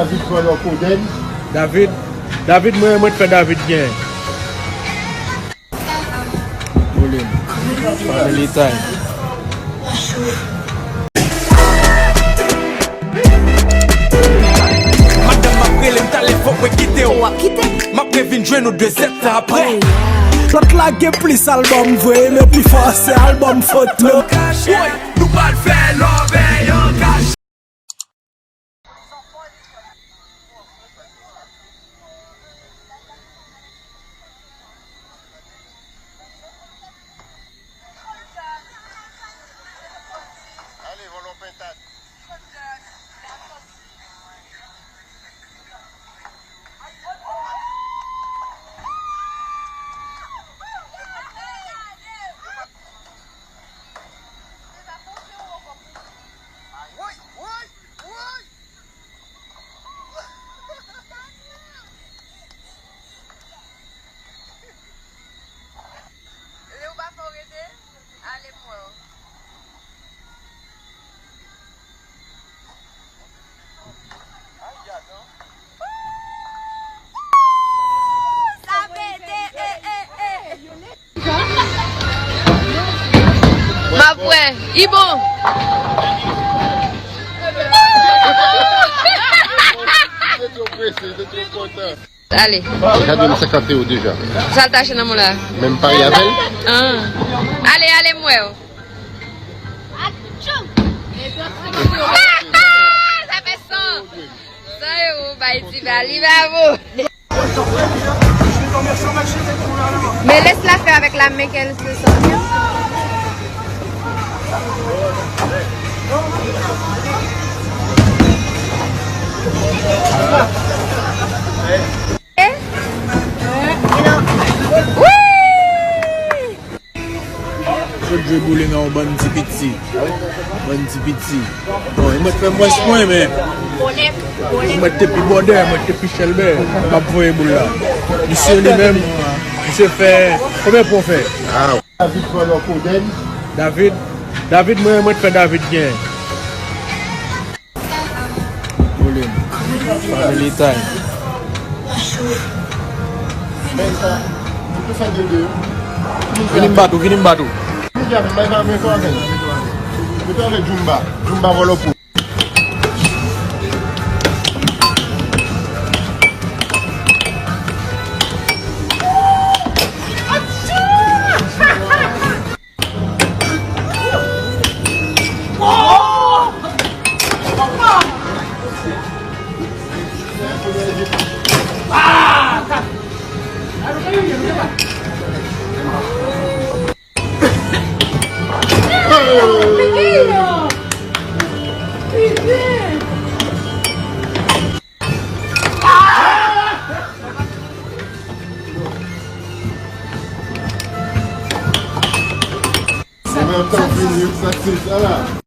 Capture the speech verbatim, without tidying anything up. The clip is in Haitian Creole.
David vòlò kodenn. David, David, mwen, mwen t fè David gen. Boulin. Family time. Madanm ap rele m talè, fòk mwen kite w. Ou ap kite? M ap revin jwenn ou de zèdtan apre. Lòt la gen plis albòm vre, men pi fò se albòm foto. Woy, nou pral fè love yon kach. Ale, vòlò pentad. Woy, woy, woy! Lè ou pa fè w rete, ale m wè w. Sa pete, e, e, e. M ap wè. I bon. Li te twò prese, li te twò kontan. Ale. Li ka dwe m senkant ewo deja. Sa l t achte nan mou la? Menm pari avè l? Ah. Ale, ale, m wè w. Sa fè san. San ewo, bay ti bali, bravo. Men lès la fè avèk la men ke l se sa. Wi! Sot jwe boulin an yon bann ti piti. Bann ti piti. Bon, e mwen t fè mwens mwen, men. E mwen te pi bòdè, mwen te pi chèlbè. M ap voye boul la. Misye li menm, misye fè, konbyen pwen w fè? David vòlò kodenn. David, David, mwen, mwen t fè David gen. Boulin. Family time. Vini m bat ou, vini m bat ou. Jumba, Jumba vòlò pou. Mwen ap tann vini, sa se sa la.